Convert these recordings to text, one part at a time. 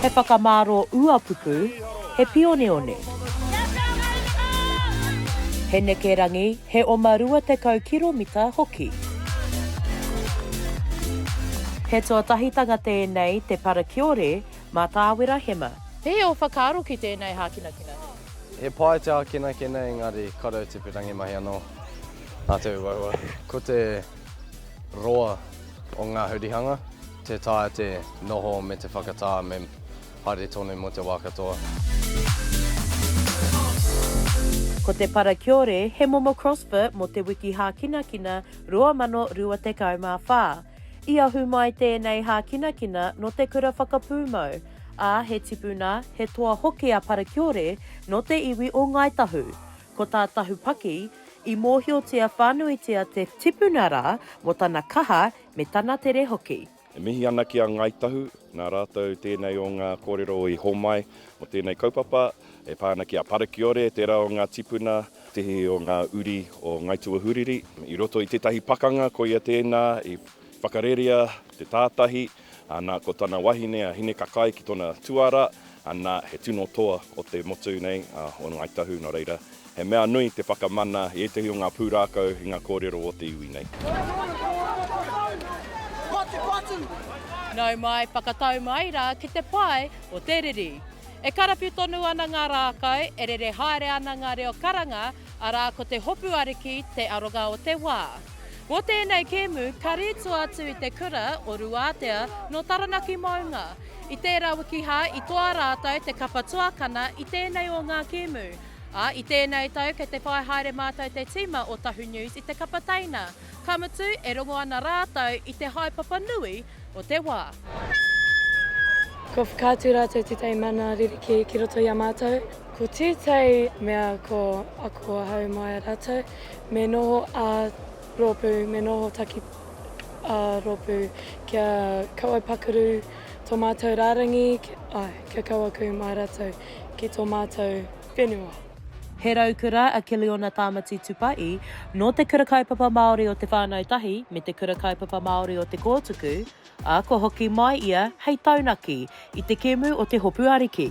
He whakamārō uapuku, he pioneone. He nekerangi, he oma 20 kiromita hoki. He tuatahitanga tēnei te parakiore mā Tāwera Hema. He ō whakaaro ki tēnei hākinakina? He pai te hākinakina engari kore te pirangi mahi anō nā te uaua. Ko te roa o ngā hurihanga, tē taea te noho me te whakatā me haere tonu mō te wā katoa. Ko te parakiore he momo crossfit mō te wiki hākinakina 2024. I ahu mai tēnei hākinakina nō te kura whakapūmau, ā, he tipuna, he toa hoki a Parakiore nō te iwi o Ngāi Tahu. Ko tā Tahu Paki, i mōhiotia whānuitia te tipuna rā mō tana kaha me tana tere hoki. E mihi ana ki a Ngāi Tahu, nā rātou tēnei o ngā kōrero i homai mō tēnei kaupapa, e pā ana ki a Parakiore, tērā o ngā tipuna, tētehi o ngā uri o Ngāi Tūahuriri. I roto i tētahi pakanga, koia tēnā i whakarerea te tātahi, ana, ko tana wahine a Hinekakai ki tona tuara, ana, he tino toa o te motu nei, o Ngāi Tahu, nō reira, he mea nui te whakamana i ētahi o ngā pūrākau i ngā kōrero o te iwi nei. Nau mai, whakatau mai rā ki te pae o te riri. E karawhiu tonu ana ngā rākau, e rere haere ana ngā reo karanga, arā ko te hopu ariki te aronga o te wā. Mō tēnei kēmu, ka rītua atu i te kura o Ruātea nō Taranaki maunga. I tērā wiki hā i toa rātou te kapa tuakana i tēnei o ngā kēmu. Ā, i tēnei tau kei te whai haere mātou te tīma o Tahu News i te kapa teina. Ka mutu, e rongo ana rātou i te haepapa nui o te wā. Kua whakaatu rātou tētahi mana rerekē ki roto i a mātou. Ko tētahi mea ko ako ahau mai a rātou, me noho ā-rōpū, me noho taki ā-rōpū kia kaua pakaru tō mātou rārangi, āe, kia kaua kuhu mai rātou ki tō mātou whenua. He raukura a Kiliona Tāmati Tupai nō Te Kura Kaupapa Māori o Te Whānau Tahi me Te Kura Kaupapa Māori o Te Kōtuku, ā, kua hoki mai ia hei taunaki i te kēmu o Te Hopu Ariki.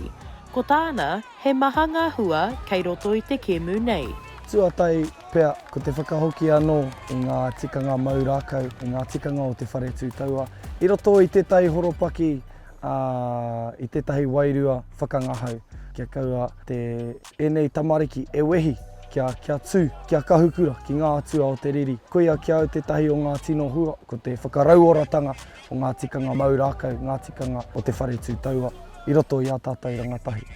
Ko tāna, he maha ngā hua kei roto i te kēmu nei. Tuatahi pea, ko te whakahoki anō i ngā tikanga mau rākau, i ngā tikanga o te whare tū taua, i roto i tētahi horopaki ā, i tētahi wairua whakangahau, kia kaua te, ēnei tamariki e wehi, kia, kia tū, kia kahukura ki ngā atua o te riri. Koia ki a au tētahi o ngā tino hua, ko te whakarauoratanga o ngā tikanga mau rākau, ngā tikanga o te whare tū taua i roto i ā tātou rangatahi.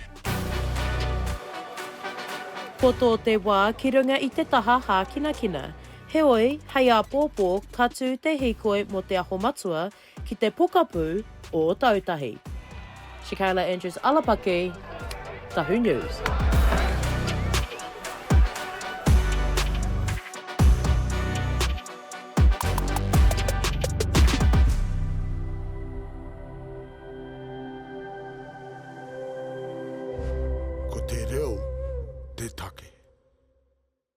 Poto te wā ki runga i te taha hākinakina. Heoi, hei āpōpō ka tū te hīkoi mō Te Aho Matua ki te pokapū o Ōtautahi. Shakayla Andrews Alapaki, Tahu News.